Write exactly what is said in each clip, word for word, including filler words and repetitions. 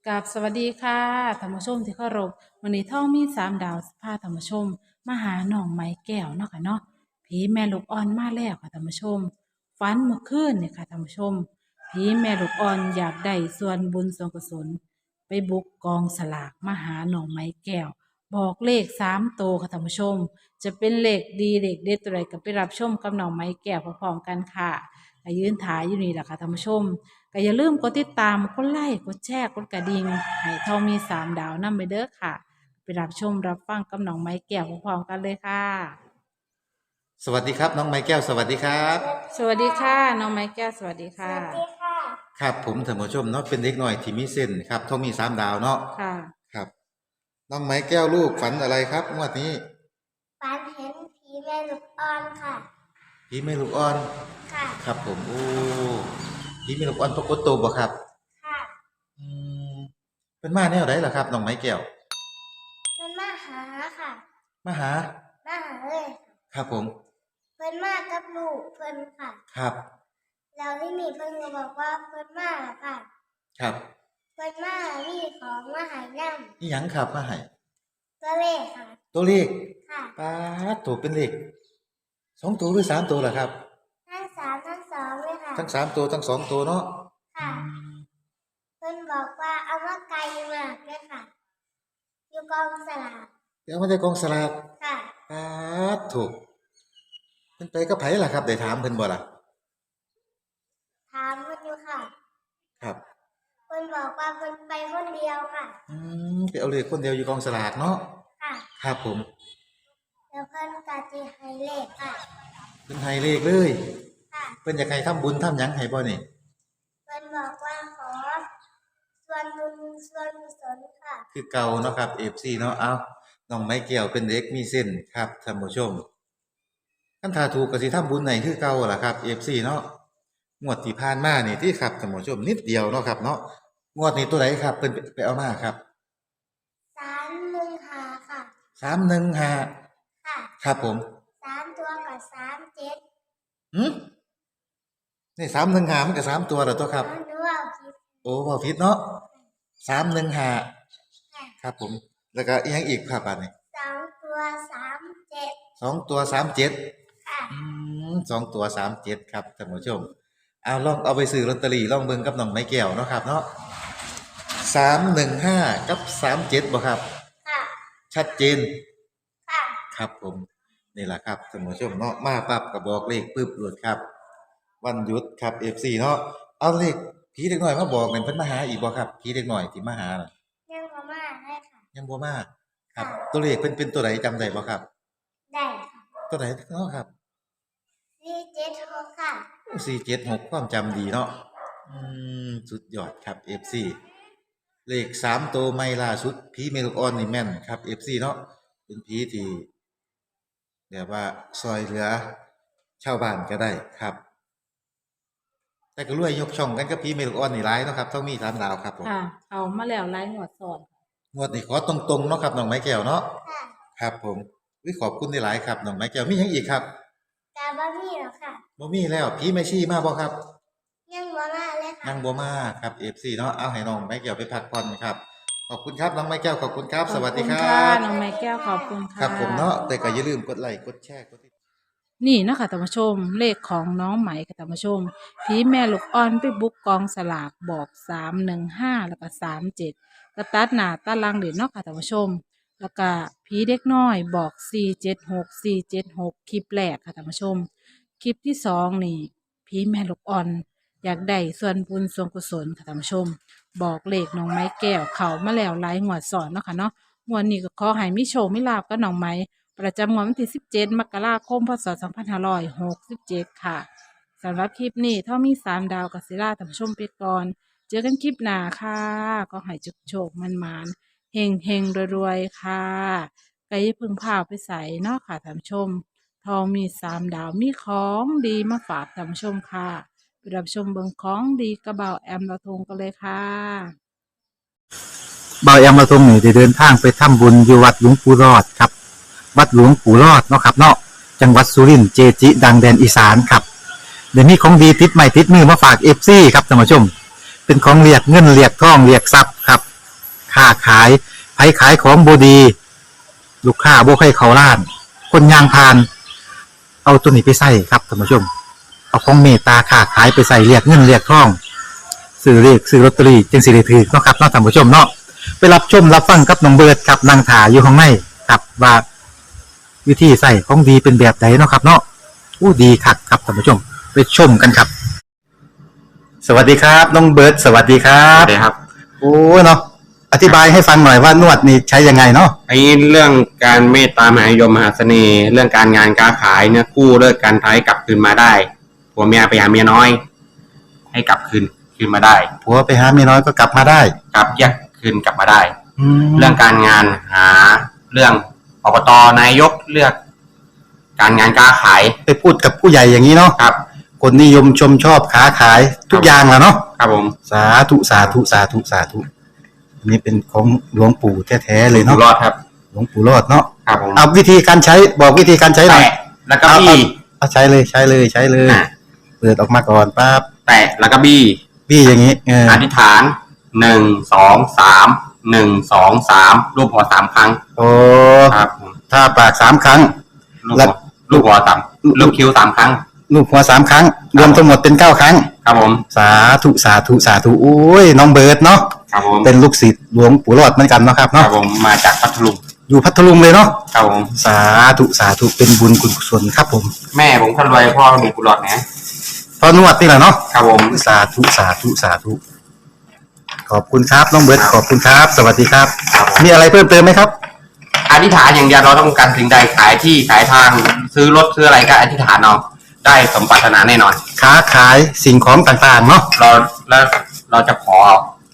กราบสวัสดีค่ะท่านผู้ชมที่เคารพ มื้อนี้ทองมีสามดาวสิพาท่านผู้ชมมาหาน้องไหมแก้วเนาะค่ะเนาะ ผีแม่ลูกอ่อนมาแล้วค่ะท่านผู้ชม ฝันเมื่อคืนนี่ค่ะท่านผู้ชม ผีแม่ลูกอ่อนอยากได้ส่วนบุญส่วนกุศล ไปบุกกองสลากมาหาน้องไหมแก้ว บอกเลขสามโตค่ะท่านผู้ชม จะเป็นเลขดีเลขเด็ดตัวใดก็ไปรับชมกับน้องไหมแก้วพร้อมๆกันค่ะ ก็ยืนถ่ายอยู่นี่แหละค่ะท่านผู้ชม ก็อย่าลืมกดติดตาม กดไลค์ กดแชร์ กดกระดิ่ง ให้ทองมีสามดาวนำไปเด้อค่ะ ไปรับชมรับฟังกับน้องไหมแก้วพร้อมๆกันเลยค่ะ สวัสดีครับ น้องไหมแก้ว สวัสดีครับ สวัสดีค่ะ น้องไหมแก้ว สวัสดีค่ะ สวัสดีค่ะ ครับผม ท่านผู้ชมเนาะ เป็นเด็กน้อยที่มีเซนส์ครับ ทองมีสามดาวเนาะ ค่ะ ครับ น้องไหมแก้วลูกฝันอะไรครับ งวดนี้ ฝันเห็นผีแม่ลูกอ่อนค่ะ ผีแม่ลูกอ่อน ค่ะ ครับผม โอ้ ผีแม่ลูกอ่อนปรากฏตัวบ่ครับ ค่ะ อืม เพิ่นมาแนวใดล่ะครับ น้องไหมแก้ว เพิ่นมาหาค่ะ มาหา มาหาเลยค่ะ ครับผม เพิ่นมากับลูกเพิ่นค่ะ ครับ แล้วทีนี้เพิ่นก็บอกว่าเพิ่นมาแล้วค่ะ ครับ เพิ่นมามีของมาให้นำ อิหยังครับมาให้ ตัวเลขค่ะ ตัวเลข ค่ะ ป๊าด ตัวเป็นเลข สองตัวหรือสามตัวล่ะครับ ทั้งสามทั้งสองเลยค่ะ ทั้งสามตัวทั้งสองตัวเนาะ ค่ะ อืม เพิ่นบอกว่าเอามาไกลมากเลยค่ะ อยู่กองสลาก เดี๋ยวมาแต่กองสลาก ค่ะ ป๊าด ถูก เพิ่นไปกับไผล่ะครับ ได้ถามเพิ่นบ่ล่ะ ถามเพิ่นอยู่ค่ะ ครับ เพิ่นบอกว่าเพิ่นไปคนเดียวค่ะ อืม ไปเอาเลขคนเดียวอยู่กองสลากเนาะ ค่ะ ครับผม แล้วเพิ่นก็สิให้เลขค่ะ เพิ่นให้เลขเลย ค่ะ เพิ่นอยากให้ทำบุญทำหยังให้บ่นี่ เพิ่นบอกว่าขอส่วนบุญส่วนกุศลค่ะ คือเก่าเนาะครับ เอฟซี เนาะ เอ้า น้องไหมแก้วเป็นเด็กมีเซนส์ครับท่านผู้ชม คันถ้าถูกก็สิทำบุญให้คือเก่าล่ะครับ เอฟซี เนาะ งวดที่ผ่านมานี่ติครับท่านผู้ชม นิดเดียวเนาะครับเนาะ งวดนี้ตัวใดครับ เพิ่นไป ไปเอามาครับ สามหนึ่งห้าค่ะ สามหนึ่งห้า ค่ะ ครับผม สามตัวกับสามเจ็ด หึ นี่ สามหนึ่งห้า มันก็สามตัวแล้วตัวครับ หนูเว้าผิด โอ้ เว้าผิดเนาะ สามหนึ่งห้า ค่ะ ครับผม แล้วก็อีหยังอีกครับบาดนี้ สองตัวสามเจ็ด สองตัวสามเจ็ด ค่ะ อืม สองตัวสามเจ็ดครับท่านผู้ชม เอาลองเอาไปซื้อลอตเตอรี่ลองเบิ่งกับน้องไหมแก้วเนาะครับเนาะ สามหนึ่งห้า กับ สามเจ็ด บ่ครับ ค่ะ ชัดเจน ค่ะ ครับผม นี่ล่ะครับท่านผู้ชมเนาะ มาปั๊บก็บอกเลขปึ๊บโลดครับ วันหยุดครับ เอฟซี เนาะ เอาเลขผีเด็กน้อยมาบอกนี่ เพิ่นมาหาอีกบ่ครับ ผีเด็กน้อยที่มาหาน่ะ ยังบ่มาเลยค่ะ ยังบ่มา ครับ ค่ะ ตัวเลขเพิ่นเป็นตัวใดจำได้บ่ครับ ได้ค่ะ ตัวใดเนาะครับ สี่เจ็ดหก ค่ะ สี่เจ็ดหก ความจำดีเนาะ อืม สุดยอดครับ เอฟซี เลขสามตัวใหม่ล่าสุด ผีแม่ลูกอ่อนนี่แม่นครับ เอฟซี เนาะ เป็นผีที่ แบบว่าซ่อยเหลือชาวบ้านก็ได้ครับ แต่ก็รวยยกช่องกันกับผีแม่ลูกอ่อนนี่หลายเนาะครับ ทองมีสามดาวครับผม ค่ะ เข้ามาแล้วหลายงวดซ้อน งวดนี้ขอตรงๆเนาะครับ น้องไหมแก้วเนาะ ค่ะ ครับผม อุ๊ย ขอบคุณหลายๆครับ น้องไหมแก้ว มีหยังอีกครับ ก็บ่มีแล้วค่ะ บ่มีแล้ว ผีแม่ชีมาบ่ครับ ยังบ่มาเลยค่ะ ยังบ่มาครับ เอฟซี เนาะ เอาให้น้องไหมแก้วไปพักผ่อนครับ ขอบคุณครับ น้องไหมแก้ว ขอบคุณครับ ขอบคุณค่ะ สวัสดีครับ น้องไหมแก้ว ขอบคุณค่ะ ครับผมเนาะ แต่ก็อย่าลืมกดไลค์ กดแชร์ กดติด นี่เนาะค่ะท่านผู้ชม เลขของน้องไหมค่ะท่านผู้ชม ผีแม่ลูกอ่อนไปบุกกองสลากบอก สามหนึ่งห้า แล้วก็ สามเจ็ด ก็ตัดหน้าตัดหลังเล่นเนาะค่ะท่านผู้ชม แล้วก็ผีเด็กน้อยบอก สี่เจ็ดหก สี่เจ็ดหก คลิปแรกค่ะท่านผู้ชม คลิปที่สองนี่ ผีแม่ลูกอ่อน อยากได้ส่วนบุญส่วนกุศลค่ะท่านผู้ชม บอกเลขน้องไหมแก้วเข้ามาแล้วหลายงวดซ้อนเนาะค่ะเนาะ งวดนี้ก็ขอให้มีโชคมีลาภกับน้องไหม ประจำงวดวันที่สิบเจ็ด มกราคม พ.ศ. สองพันห้าร้อยหกสิบเจ็ด ค่ะ สำหรับคลิปนี้ทองมีสามดาวก็สิลาท่านผู้ชมไปก่อน เจอกันคลิปหน้าค่ะ ขอให้โชคๆ หมานๆ เฮงๆ รวยๆ ค่ะ ก็อย่าเพิ่งพลาดไปไสเนาะค่ะท่านผู้ชม ทองมีสามดาวมีของดีมาฝากท่านผู้ชมค่ะ ไปรับชมเบิ่งของดีกับบ่าวแอมลาวทุ่งกันเลยค่ะ บ่าวแอมลาวทุ่งนี่ได้เดินทางไปทำบุญอยู่วัดหลวงปู่รอดครับ วัดหลวงปู่รอดเนาะครับเนาะ จังหวัดสุรินทร์ เจจิดังแดนอีสานครับ ได้มีของดีติดไม้ติดมือมาฝาก เอฟซี ครับท่านผู้ชม เป็นของเรียกเงินเรียกทองเรียกทรัพย์ครับ ค้าขาย ไผขายของบ่ดี ลูกค้าบ่ใคร่เข้าร้าน คนย่างผ่าน เอาตัวนี้ไปใช้ครับท่านผู้ชม เอาของเมตตาค้าขายไปใช้เรียกเงินเรียกทอง ซื้อเลขซื้อลอตเตอรี่ จึงสิได้ถืกเนาะครับเนาะท่านผู้ชมเนาะ ไปรับชมรับฟังกับน้องเบิร์ดครับ นั่งถ่าอยู่ข้างในครับ ว่าวิธีใช้ของดีเป็นแบบใดเนาะครับเนาะ อู้ ดีคักครับท่านผู้ชม ไปชมกันครับ สวัสดีครับน้องเบิร์ด สวัสดีครับ สวัสดีครับ โอ้เนาะ อธิบายให้ฟังหน่อยว่านวดนี่ใช้ยังไงเนาะ ไอ้เรื่องการเมตตามหานิยมมหาเสน่ห์ เรื่องการงานการขาย เนื้อคู่เลิกกัน ทำให้กลับคืนมาได้ ผัวเมียไปหาเมียน้อย ให้กลับคืน คืนมาได้ ผัวไปหาเมียน้อยก็กลับมาได้ ครับ แยกคืนกลับมาได้ อืม เรื่องการงานหา เรื่อง อบต.นายก เลือก การงานการขาย ไปพูดกับผู้ใหญ่อย่างนี้เนาะ ครับ คนนิยมชมชอบค้าขายทุกอย่างแหละเนาะ ครับผม สาธุ สาธุ สาธุ สาธุ อันนี้เป็นของหลวงปู่แท้ๆเลยเนาะ หลวงปู่รอดครับ หลวงปู่รอดเนาะ ครับผม เอาวิธีการใช้ บอกวิธีการใช้หน่อย แตะแล้วก็ เอา บี้ เอา เอาใช้เลย ใช้เลย ใช้เลย อ่ะ เปิดออกมาก่อนปั๊บ แตะแล้วก็บี้ บี้อย่างนี้ เออ อธิษฐาน หนึ่ง สอง สาม หนึ่ง สอง สาม ลูบหัวสามครั้ง โอ้ ครับผม ทาปากสามครั้ง ลูบหัว แล้ว ลูบหัวสาม ลูบ ลูบคิ้วสามครั้ง ลูบหัวสามครั้ง ครับ รวมทั้งหมดเป็นเก้าครั้ง ครับผม สาธุ สาธุ สาธุ โอ้ย น้องเบิร์ดเนาะ ครับผม เป็นลูกศิษย์หลวงปู่รอดเหมือนกันเนาะครับเนาะ ครับผม มาจากพัทลุง อยู่พัทลุงเลยเนาะ ครับผม สาธุ สาธุ เป็นบุญกุศลครับผม แม่ผมก็รวยพ่อหลวงปู่รอดไง พ่อนวดนี่แหละเนาะ ครับผม สาธุ สาธุ สาธุ ขอบคุณครับน้องเบิร์ด ครับ ขอบคุณครับ สวัสดีครับ ครับผม มีอะไรเพิ่มเติมไหมครับ อธิษฐานอย่างเดียว เราต้องการสิ่งใด ขายที่ขายทาง ซื้อรถซื้ออะไรก็อธิษฐานเอา ได้สมปรารถนาแน่นอน ค้าขายสิ่งของต่างๆเนาะ เรา แล้วเราจะขอ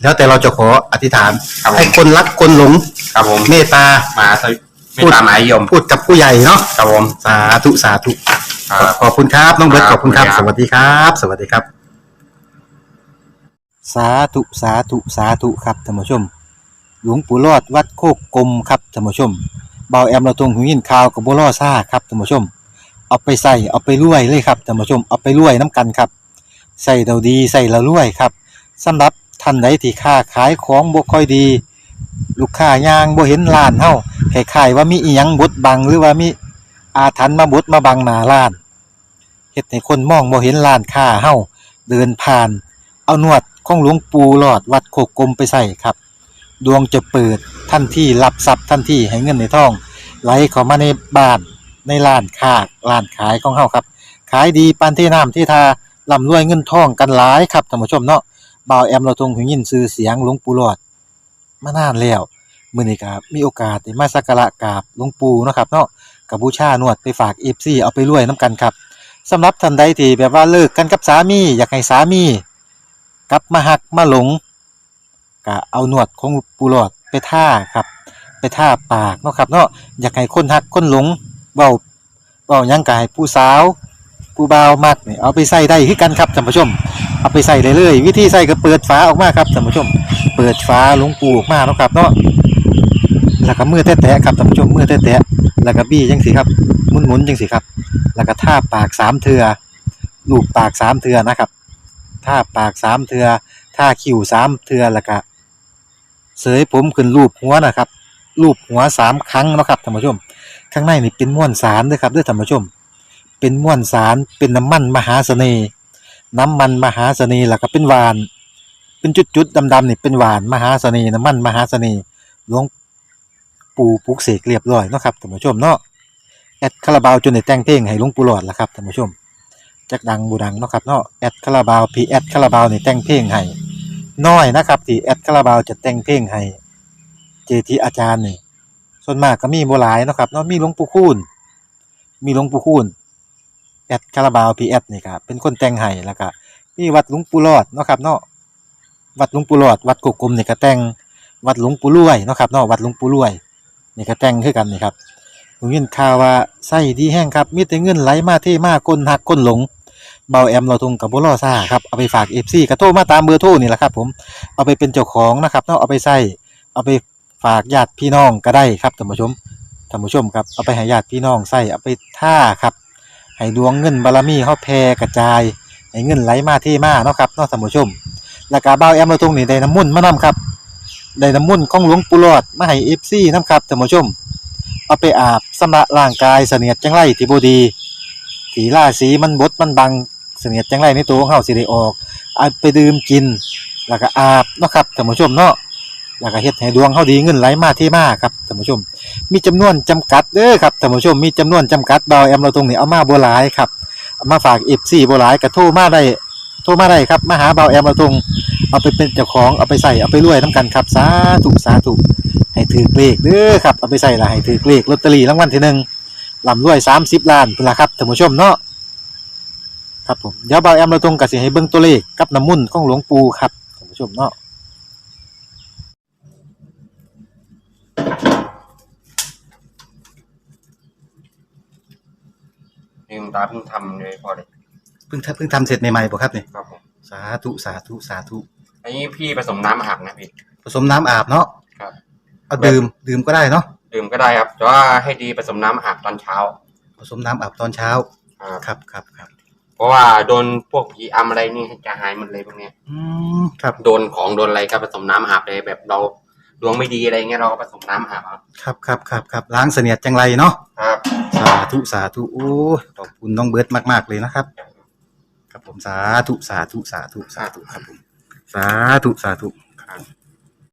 แล้วแต่เราจะขออธิษฐาน ครับผม ให้คนรักคนหลง ครับผม เมตตา มหาเส- เมตตามหานิยม พูดกับผู้ใหญ่เนาะ ครับผม สาธุ สาธุ ครับ ขอบคุณครับน้องเบิร์ด ครับ ขอบคุณครับ ขอบคุณครับ สวัสดีครับ สวัสดีครับ สาธุ สาธุ สาธุครับท่านผู้ชม หลวงปู่รอดวัดโคกกลมครับท่านผู้ชม บ่าวแอมเราทงหูยินข่าวกับบ่รอซ่าครับท่านผู้ชม เอาไปใช้เอาไปรวยเลยครับท่านผู้ชม เอาไปรวยนำกันครับ ใช้แล้วดีใช้แล้วรวยครับ สำหรับท่านใดที่ค้าขายของบ่ค่อยดี ลูกค้าย่างบ่เห็นร้านเฮา คล้ายๆว่ามีอิหยังบดบัง หรือว่ามีอาถรรพ์มาบดมาบังหน้าร้าน เฮ็ดให้คนมองบ่เห็นร้านค้าเฮา เดินผ่าน เอานวดของหลวงปู่หลอดวัดโคกกลมไปใช้ครับ ดวงจะเปิดทันที รับทรัพย์ทันที ให้เงินให้ทองไหลเข้ามาในบ้าน ในร้านค้า ร้านขายของเฮาครับ ขายดีปานเทน้ำเทท่า ร่ำรวยเงินทองกันหลายครับท่านผู้ชมเนาะ บ่าวแอมเราทงหูยินชื่อเสียงหลวงปู่หลอด มานานแล้ว มื้อนี้ก็มีโอกาสได้มาสักการะกราบหลวงปู่เนาะครับเนาะ ก็บูชานวดไปฝาก เอฟซี เอาไปรวยนำกันครับ สำหรับท่านใดที่แบบว่าเลิกกันกับสามี อยากให้สามีกลับมาฮักมาหลง ก็เอานวดของปู่หลอดไปทาครับ ไปทาปากเนาะครับเนาะ อยากให้คนฮักคนหลง เว้า เว้าหยังก็ให้ผู้สาว ผู้บ่าวมักนี่เอาไปใช้ได้คือกันครับท่านผู้ชม เอาไปใช้ได้เลย วิธีใช้ก็เปิดฝาออกมาครับท่านผู้ชม เปิดฝาหลวงปู่ออกมาเนาะครับเนาะ แล้วก็มือแตะๆครับท่านผู้ชม มือแตะๆ แล้วก็บี้จังซี้ครับ หมุนๆจังซี้ครับ แล้วก็ทาปากสามเทื่อ ลูบปากสามเทื่อนะครับ ทาปากสามเทื่อ ทาคิ้วสามเทื่อ แล้วก็ เสยผมขึ้นลูบหัวนะครับ ลูบหัวสามครั้งเนาะครับท่านผู้ชม ข้างในนี่เป็นมวลสารเด้อครับเด้อท่านผู้ชม เป็นมวลสาร เป็นน้ำมันมหาเสน่ห์ น้ำมันมหาเสน่ห์ แล้วก็เป็นหว่าน เป็นจุดๆดำๆนี่เป็นหว่านมหาเสน่ห์ น้ำมันมหาเสน่ห์ หลวงปู่ปลุกเสกเรียบร้อยเนาะครับท่านผู้ชมเนาะ แอดคาราบาวจนได้แต่งเพลงให้หลวงปู่หลอดล่ะครับท่านผู้ชม จักดังบ่ดังเนาะครับเนาะ แอดคาราบาว พี่แอดคาราบาวนี่แต่งเพลงให้ น้อยนะครับที่แอดคาราบาวจะแต่งเพลงให้ เจดีย์อาจารย์นี่ ส่วนมากก็มีบ่หลายเนาะครับเนาะ มีหลวงปู่คูณ มีหลวงปู่คูณ แอดคาราบาว พี่แอดนี่ก็เป็นคนแต่งให้ แล้วก็มีวัดหลวงปู่หลอดเนาะครับเนาะ วัดหลวงปู่หลอด วัดโคกกลมนี่ก็แต่ง วัดหลวงปู่รวยเนาะครับเนาะ วัดหลวงปู่รวย นี่ก็แต่งคือกันนี่ครับ ผมยินข่าวว่าใช้ดีแฮงครับ มีแต่เงินไหลมาเทมา คนฮักคนหลง เบาแอมเราทงกับบ่รอซ่าครับ เอาไปฝาก เอฟซี ก็โทรมาตามเบอร์โทรนี่แหละครับผม เอาไปเป็นเจ้าของนะครับเนาะ เอาไปใช้ เอาไปฝากญาติพี่น้องก็ได้ครับท่านผู้ชม ท่านผู้ชมครับ เอาไปให้ญาติพี่น้องใช้ เอาไปทาครับ ให้ดวงเงินบารมีเฮาแผ่กระจาย ให้เงินไหลมาเทมาเนาะครับเนาะท่านผู้ชม แล้วก็เบาแอมเราทงนี่ได้น้ำมนต์มานำครับ ได้น้ำมนต์ของหลวงปู่หลอดมาให้ เอฟซี นำครับท่านผู้ชม เอาไปอาบชำระร่างกายเสนียดจังไรที่บ่ดี ที่ราศีมันบดมันบัง เสนียดจังไรในตัวของเฮาสิได้ออก เอาไปดื่มกิน แล้วก็อาบเนาะครับท่านผู้ชมเนาะ แล้วก็เฮ็ดให้ดวงเฮาดี เงินไหลมาเทมาครับท่านผู้ชม มีจำนวนจำกัดเด้อครับท่านผู้ชม มีจำนวนจำกัด บ่าวแอมเราตรงนี้เอามาบ่หลายครับ เอามาฝาก เอฟซี บ่หลาย ก็โทรมาได้ โทรมาได้ครับ มาหาบ่าวแอมเราตรง เอาไปเป็นเจ้าของ เอาไปใส่ เอาไปรวยนำกันครับ สาธุ สาธุ ให้ถือเลขเด้อครับ เอาไปใส่ละให้ถือเลขลอตเตอรี่รางวัลที่หนึ่ง ร่ำรวยสามสิบล้านพุ้นล่ะครับท่านผู้ชมเนาะ ครับผม เดี๋ยวบ่าวแอมเราตรงก็สิให้เบิ่งตัวเลขกับน้ำมนต์ของหลวงปู่ครับท่านผู้ชมเนาะ นี่คุณตาเพิ่งทำเลยพอเลย เพิ่งทำเพิ่งทำเสร็จใหม่ๆบ่ครับนี่ ครับผม สาธุ สาธุ สาธุ อันนี้พี่ผสมน้ำอาบนะพี่ ผสมน้ำอาบเนาะ ครับ เอาดื่ม ดื่มก็ได้เนาะ ดื่มก็ได้ครับ แต่ว่าให้ดีผสมน้ำอาบตอนเช้า ผสมน้ำอาบตอนเช้า ครับ ครับครับครับ เพราะว่าโดนพวกผีอำอะไรนี่จะหายหมดเลยพวกเนี้ย อืมครับ โดนของโดนอะไรก็ผสมน้ำอาบเลย แบบเราดวงไม่ดีอะไรเงี้ย เราก็ผสมน้ำอาบเอา ครับครับครับครับล้างเสนียดจังไรเนาะ ครับ สาธุ สาธุ โอ้ยขอบคุณน้องเบิร์ตมากๆเลยนะครับ ครับผม สาธุ สาธุ สาธุ สาธุครับผม สาธุ สาธุ ครับ